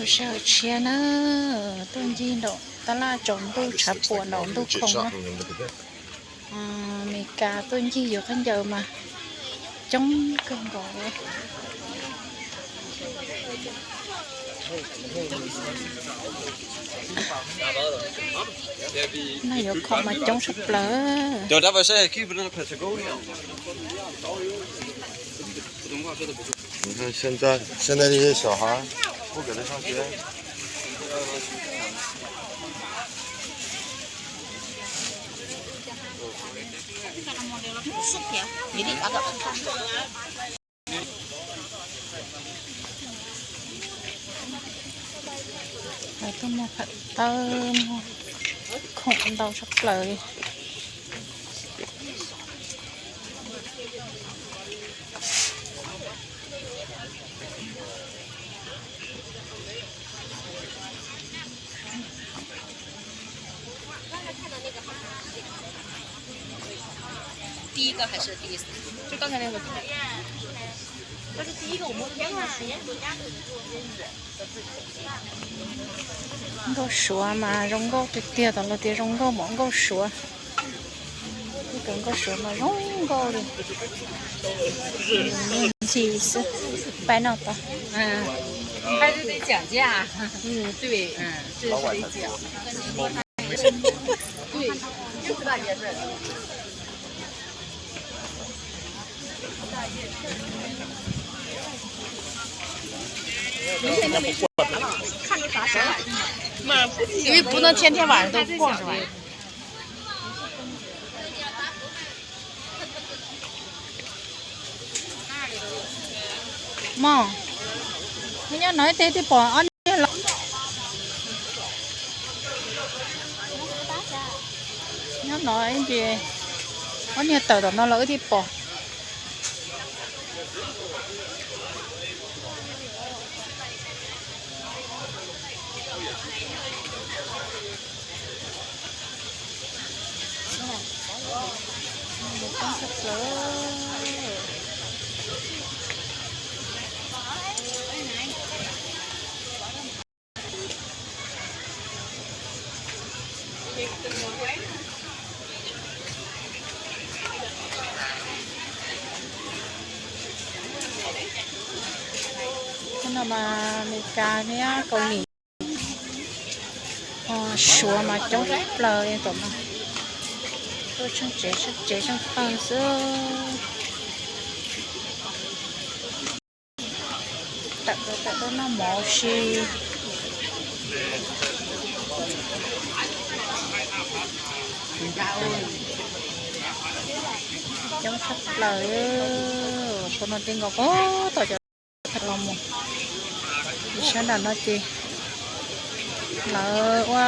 Sawv tshiab na, tuaj ncig nraum tab laj tsaus ntuj tshav puam nraum ntuj khoom na. Mes kas tuaj ncig yuav khaub ncaws mas coob kawg nkaus. No yuav khoom mas coob tshaj plaws. 你看现在，现在这些小孩，不给他上学。 Tuaj muag pham tawb, muag khoom ntau tshaj plaws li. Nkauj Suav mas zoo nkauj tiag tiag, tam los tias zoo nkauj mov nkauj suav. Ib tug nkauj suav mas zoo nkauj li. Ntxhi xwb, pab noj tau. Ib pub no thiab thiab vas rau kuaj. Mog, nyob no ib teg twb pom ob niag los. Nyob no ib ntsis ob niag tawm tom no los wb thiaj pom. Tab no mas Amelikas thiab Kaus Lim, Suav mas coob tshaj plaws li tom no. Tuaj tsheej tsev tsheej tsev tsheej pawg xwb. Tawm tawm tuaj noj mov si. Coob tshaj plaws, qhov no ti nkaus puag tom cov los mus. Sab nram no ces lawv ua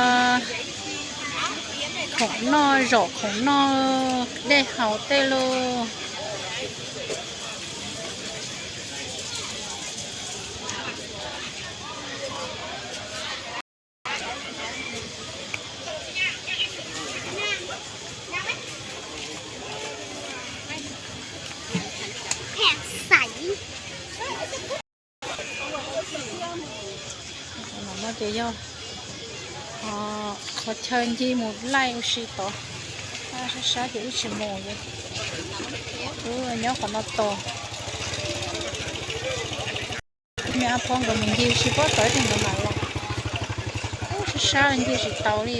khoom noj, zom khoom noj, dej haus tej lauj. No ces yog qhov chaw ncig mus laij ua si tod. Sab sab ces wb tsis mus li, wb nyob qhov no tos. Me ab phob nkawd mus ncig ua si pob tawv tej nkawd mam los. Sab sab ncig tsis tau li.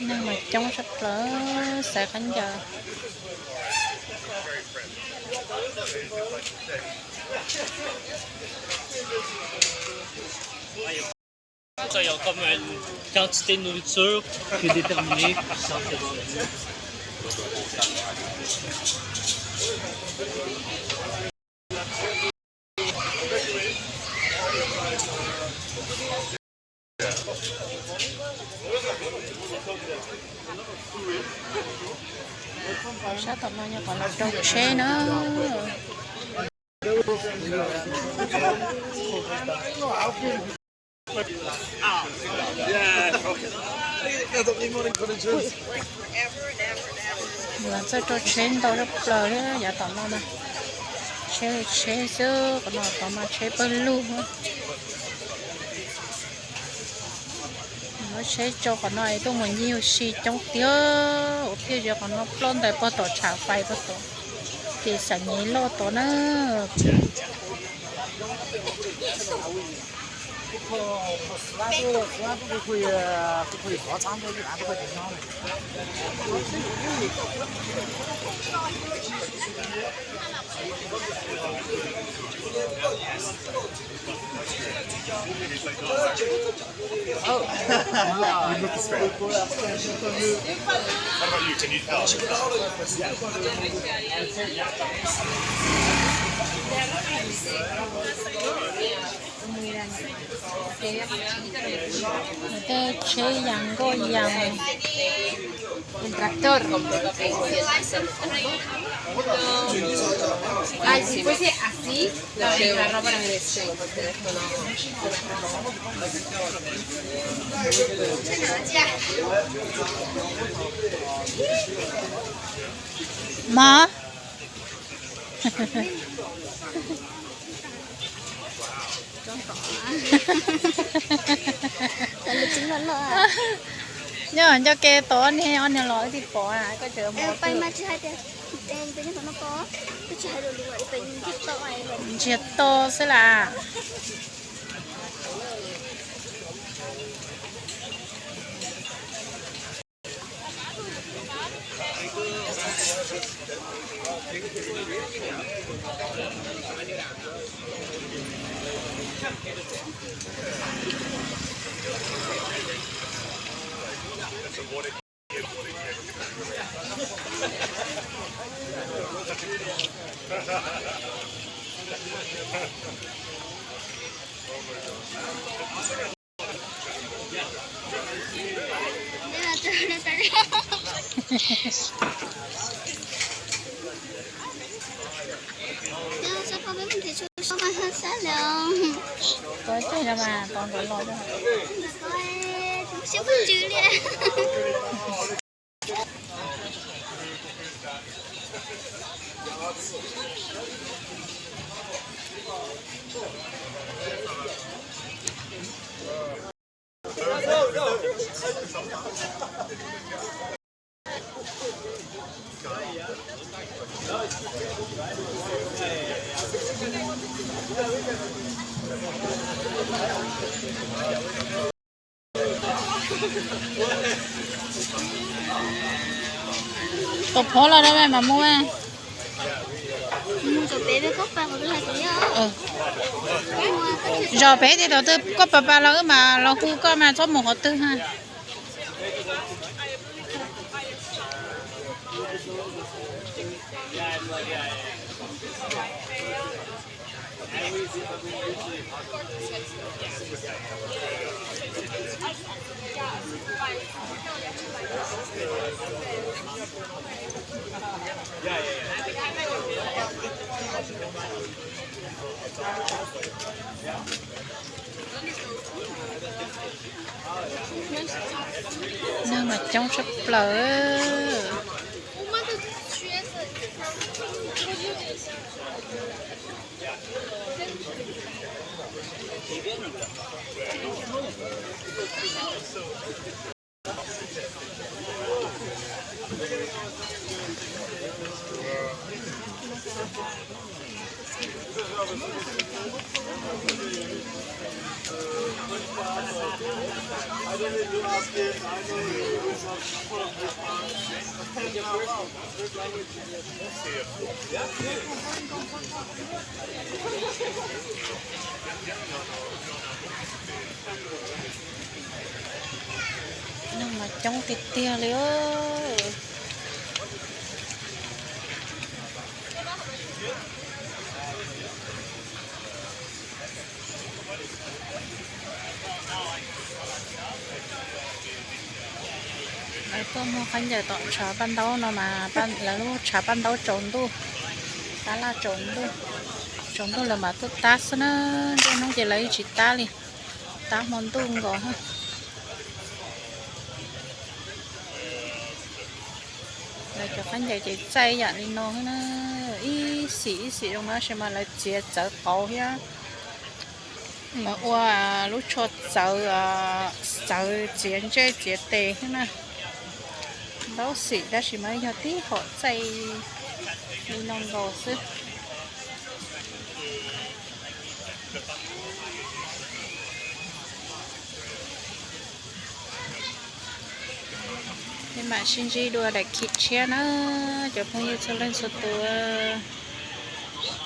Neeg mas coob tshaj plaws, xaiv khaub ncaws. Quand il y a une quantité de nourriture qui est déterminée, ça, c'est bon. Sab tom no yog qhov los rau tsheb na. Yuav txawj rau tsheb ntau zaj plaws thiab yav tom no na. Tsheb li tsheb xwb, qhov no tom mas tsheb pawg lug. Muab tsheb rau qhov no es tuaj mus ncig ua si coob tiag. Ua thiaj zias qhov no ploj ntais pog tom tshav fais pog tom, ces xav nyev loj tod na. Tej tsheb yas nkauj yas. El tractor. Ay, si fuese así, lo arreglo para el este. Mog. Nyob nco ke tod niag ob niag los wb thiaj pom, koj tseem mus pais mas tsis hais tias, ntsiag to xwb las. Pov cog no mas pov nkawd los. Tus phov los da mas mus. Zos pem tias thaum twg koj pas pas los wb mam los hu koj mas txhob mus qhov twg na. Neeg mas coob tshaj plaws. Neeg mas coob tiag tiag li. Lawv tuaj muag khaub ncaws tom tshav paj ntaub no mas lawv lub tshav paj ntaub tsaus ntuj, tab laj tsaus ntuj, tsaus ntuj lawv mam tuaj tab xwb na, nruab hnub ces lawv yeej tsis tab li. tab hmo ntuj nkaus. Lawv cov khaub ncaws ces txaij yam li no na, ib xim ib xim zoo no tab sis mas lawv txiav txawv qauv thiab. Lawv ua lub tsho txawv, txawv txiav ntsej txiav tes thiab na. Ntau xim tab sis mas yog tib hom txaij li no nkaus xwb. Peb mam sib ntsib dua daim khi tshiab na, cov phooj ywg txhua leej txhua tus.